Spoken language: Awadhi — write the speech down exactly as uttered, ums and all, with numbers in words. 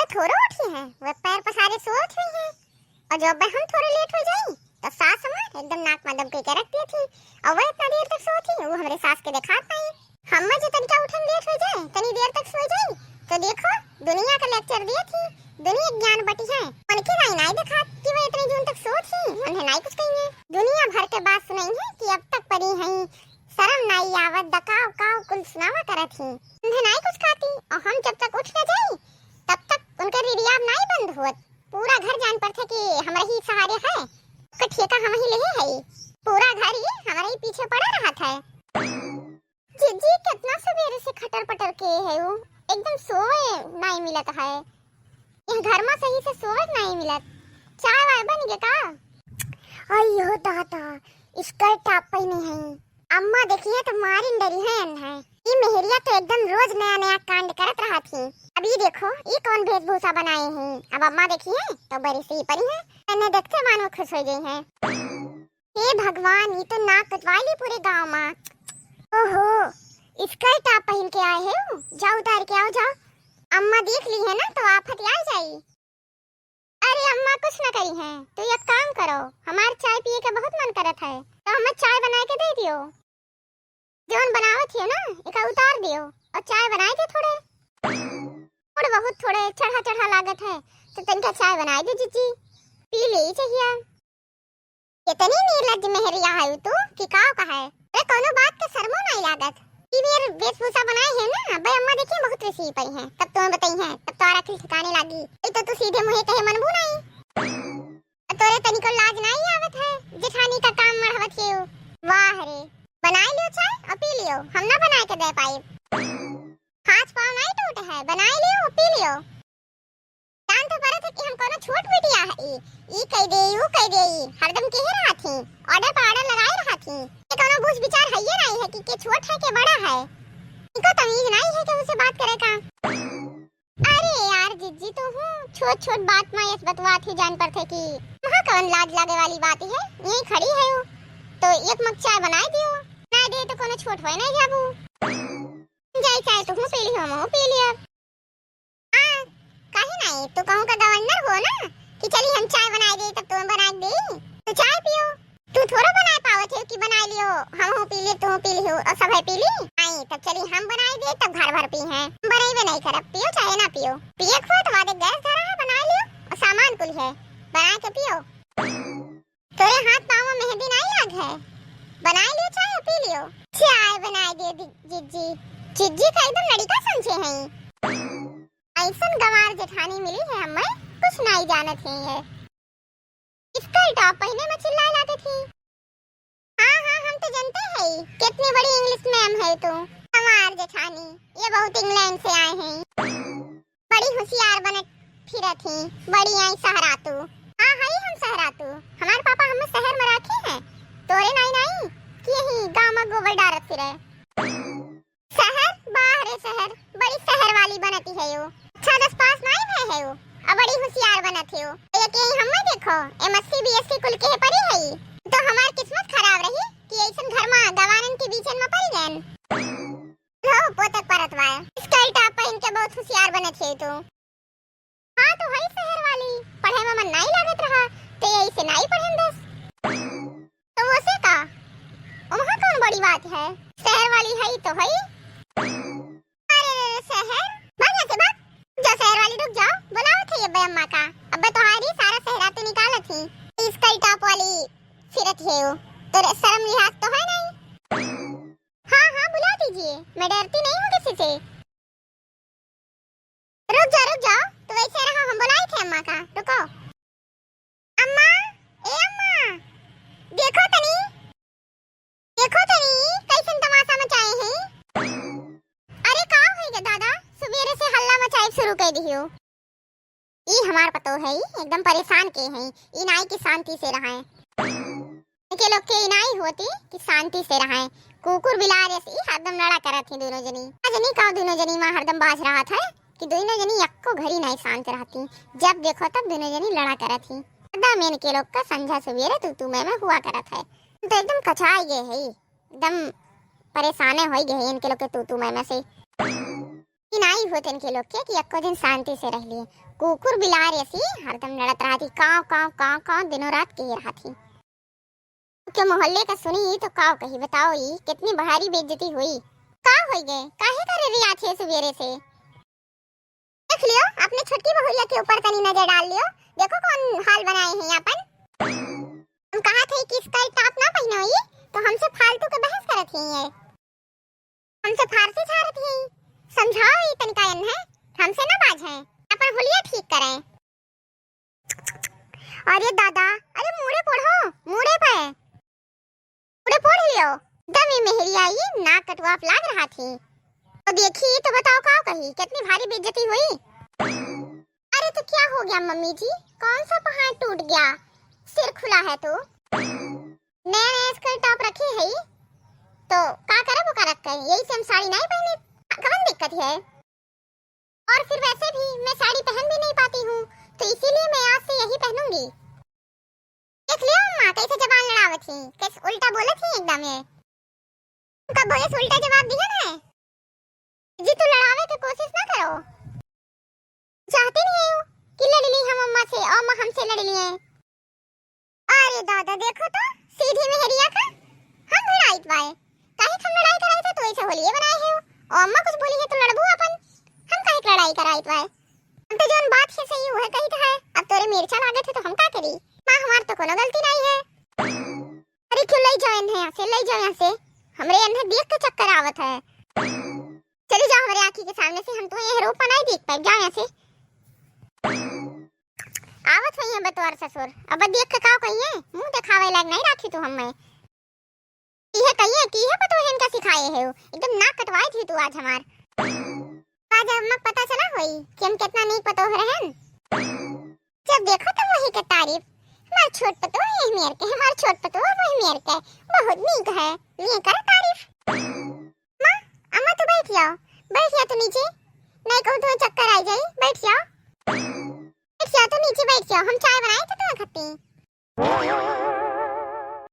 थोड़ो उठी हैं, वे पैर पसारे सोत हुई हैं। और जब हम थोड़े लेट हो जाई, तो सास हमार एकदम नाक में दबके के रख देत ही। और वे इतना देर तक सोत ही, वो हमरे सास के देखात नाई। हम जो तनिका उठन लेट हो जाए, तनी देर तक सो जाई, तो देखो, दुनिया का लेक्चर दिए थी, दुनिया ज्ञान बटी है। उनके नाई नाई देखात कि वे इतनी जून तक सोत ही, उन्हें नाई कुछ कही है। दुनिया भर के बात सुनाई है कि अब तक पड़ी हैं, शर्म नाई आवत, दकाव काव कुल सुनावा करत ही। उन्हें नाई कुछ कहती, और हम जब तक उठ न जाई, तब तक उनके रिड़ियाब नाई बंद होत। पूरा घर जान पड़थे कि हमरे ही सहारे है, उसका ठेका हम ही लेहे है। पूरा घर ही हमरे ही पीछे पड़ा रहत है। जीजी कितना सवेरे से खटर पटर के है वो, एकदम सोवे नाई मिलत है। यह घर में सही से सोवे नाई मिलत। चाय वाय बन गए का? अयो दादा, skirt top पहने हैं। अम्मा देखिए तो मारिन डरी है अन है। ई मेहरिया तो एकदम रोज नया नया कांड करत रहत ही। अब ई देखो, ई कौन वेशभूषा बनाए हैं। अब अम्मा देखिए तो बड़ी सी परी है, इन्हें देखते मानो खुश हो गई है। हे भगवान, ई तो नाक कटवाई ली पूरे गांव में। ओहो, skirt top पहन के आए हो, जाओ उतार के आओ, जाओ। अम्मा देख ली है ना तो आफत आ जाई। अरे अम्मा कुछ ना करी हैं, तो एक काम करो, हमार चाय पिए के बहुत मन करत है, तो हमें चाय बनाए के दे दियो। जौन बनावत हियो ना, एका उतार दियो और चाय बनाए दे थोड़े। थोड़े बहुत थोड़े चढ़ा चढ़ा लागत है, तो तनिका चाय बनाए दे जीजी, पी ले चाहिए। इतनी निर्लज्ज मेहरिया है तू कि का कहे? अरे कोनो बात के शर्मो नहीं लागत। ई बेर वेशभूषा बनाए है ना, अबे अम्मा देखिए बहुत रिसी पई है, तब तुम्हें बताई है, तब तो आरा खिल ठिकाने लागी। ई तो तू सीधे मुंहे कहे मनबू नहीं। तोरे तनिको लाज नहीं आवत है, जेठानी का काम मढ़वत हियो। वाह रे, बनाई लियो चाय और पी लियो, हम ना बनाए के दे पाई। हाथ पाँव नहीं टूटे है, बनाई लियो, पी लियो। जान तो परत है कि हम कोनो छोट बिटिया है, ई, ई कह दे, ऊ कह दे, ई हरदम केहे रहत ही, order पर order लगाए रहत ही। ये कोनो बूझ विचार है ये नहीं है कि के छोट है, के बड़ा है। इनको तमीज नहीं है कि उसे बात करे का। अरे यार जिज्जी, तो हूँ छोट छोट बात में यस बतवात ही जान पड़थे कि वहाँ कौन लाज लागे वाली बात है, यही खड़ी है वो। तो एक मग चाय बनाए दियो, बनाए दे तो कोनो छोट होए नहीं जाबू। जाई चाय तो हूँ पी ली, हम पी लिया। हाँ, काहे नहीं, तू कहूँ का गवर्नर हो ना कि चली हम चाय बनाए दे, तब तुम्हें बनाए दे, तो चाय पियो। तू थोड़ा बनाए पावत है कि बनाए लियो, हम हूँ पी लिए, तू पी लियो और सब है पी ली। आई तब चली हम बनाए दे, तब घर भर पी हैं। हम बनाइबे नहीं करब, पियो चाहे ना पियो। पिए खुआ तो वादे गैस धरा है, बनाए लियो और सामान कुल है, बनाए के पियो। तोरे हाथ पाँव में मेहंदी नहीं लाग है, बनाए लियो चाय और पी लियो। चाय बनाए दे दी-, जिज्जी। जिज्जी का एकदम लड़िका समझे हैं। ऐसन गंवार जेठानी मिली है हमें, कुछ नहीं जानत है ये। skirt top पहने में चिल्लाए लागे थी। हाँ, हाँ, हम तो जानते हैं, कितनी बड़ी English ma'am है तू। हमार जेठानी, ये बहुत इंग्लैंड से आए हैं। बड़ी होशियार बनत फिरत ही, बड़ी आई सहरातू। हाँ, हई हम सहरातू। हमार पापा हमें शहर में रखे हैं। तोरे नाई नाई, कि यही गाँव में गोबर डारत फिरे। शहर? बाह रे शहर, बड़ी शहर वाली बनती है यो। अच्छा दस पास नाई भय है यो, अब बड़ी होशियार बनत है यो। ये के हमें देखो, M S C B S C कुल के परी है, तो हमार किस्मत खराब रही कि ऐसन घर में गवानन के बीचन में पड़ गए। लो, पोतक परत बाय। skirt top पहन के बहुत होशियार बनत है तू। हाँ, तो हई शहर वाली, पढ़े में मन नाई लागत रहा, ते यही से नाई पढ़न दस। तो वो से का? वहाँ कौन बड़ी बात है? शहर वाली हई तो हई। अरे रे रे, शहर? भाग यहाँ से, भाग। जा शहर वाली, रुक जाओ, बुलावत है ये अम्मा का। अब तुम्हारी सारा शहरा तो निकालत ही। skirt top वाली फिरत है वो। तो रे-, शर्म लिहाज तो है नहीं। हाँ, हाँ, बुला दीजिए, मैं डरती नहीं हूँ किसी से। रुक जा, रुक जाओ, तू वैसे रहो, हम बुलाई थे अम्मा का, रुको। अम्मा, ए अम्मा, देखो तनी, देखो तनी, कैसन तमाशा मचाए हैं। अरे का होई गे दादा, सुबेरे से हल्ला मचाए शुरू कर दियो। ई हमार पतो है, ई एकदम परेशान के हैं, ई नाई की शांति से रहाए। के लोग के ई नाई होती कि शांति से रहाए। कुकुर बिलार ऐसे ई हरदम लड़ा करत ही दोनों जनी। आज नहीं का दोनों जनी माँ हरदम बाज रहत है कि दोनों जनी यक्को घड़ी नाई शांत रहती। जब देखो तब दोनों जनी लड़ा करत ही। हरदम इनके लोग का संझा सुबेरे तू तू मैं मैं हुआ करत है। तो एकदम कचाई गए है, एकदम परेशाने हो गए है इनके लोग के तू तू मैं मैं से। कि नाई होत इनके लोग के कि एको दिन शांति से रह लिए। कुकुर बिलार ऐसी हरदम लड़त रहती, काव, काव, काव, काव, दिनों रात के रहती। के मोहल्ले का सुनी तो काव कही, बताओ ई कितनी भारी बेइज्जती हुई। का होई गए, काहे करे रियात है सुबेरे से? देख लियो, अपने छोटकी बहुरिया के ऊपर तनी नजर डाल लियो, देखो कौन हाल बनाए हैं अपन। हम कहा थे कि skirt top ना पहनो ई, तो हमसे फालतू के बहस करत ही है। हमसे फारसी झारत ही, समझाओ ई तनिका एन्हे, हमसे ना बाझे, अपन हुलिया ठीक करें। अरे दादा, अरे मूड़े पोढ़ो, मूड़े पे, मूड़े पोढ़ लियो। दमी मेहरिया ई नाक कटवा लाग रहा थी। तो देखी तो बताओ का कही, कितनी भारी बेइज्जती हुई। अरे तो क्या हो गया मम्मी जी, कौन सा पहाड़ टूट गया, सिर खुला है तो। नया नया skirt top रखे है तो का करब ओका रख के, यही से हम साड़ी नहीं पहने, कवन दिक्कत है? और फिर वैसे भी मैं साड़ी पहन भी नहीं पाती हूँ, तो इसीलिए मैं आज से यही पहनूंगी। देख लियो अम्मा कैसे जबान लड़ावत ही, कैसे उल्टा बोलत ही एकदम ये। कब ऐसे उल्टा जवाब दिया ना? जी तू लड़ावे के कोशिश ना करो। चाहती नहीं है कि लड़ ली हम अम्मा से और अम्मा हमसे लड़ लिए। अरे दादा, देखो तो, सीधी मेहरिया का हम भिड़ाइत बाए। काहे हम लड़ाई कराई थे, तू ऐसे होलिये बनाए है। और अम्मा कुछ बोली है तो लड़बू अपन, हम काहे के लड़ाई कराइत बाए? हम तो जौन बात है सही उहे कही है, अब तोरे मिर्चा लागे थे तो हम का करी? माँ हमार तो कोनो गलती नहीं है। अरे क्यों ले जाओ इन्हें यहाँ से, ले जाओ यहाँ से, हमरे इन्हें देख के चक्कर आवत है। चली जाओ हमरे आँखी के सामने से, हम तुम्हें यह रूप नहीं देख पाए, जाओ यहाँ से। आवत हुई है बतौर ससुर, अब देख के काव कहिए, मुँह दिखावे लायक नहीं राखी तू हमें। इहे कहिए कि इहे पतोहन का सिखाए है, एकदम नाक कटवाई थी तू आज हमार। आज अम्मा पता चला होई कि हम कितना नीक पतोह रहन। जब देखो तो वही के तारीफ, हमार छोट पतोह यही मेर के, हमार छोट पतोह वही मेर के, बहुत नीक है, लिए कर तारीफ। माँ, अम्मा तू बैठ जाओ, बैठ जा तू नीचे, नहीं कहूँ तुम्हें चक्कर आ जाई, बैठ जाओ। बैठ जाओ तो नीचे बैठ जाओ, हम चाय बनाए तो तुम्हें खत्ती।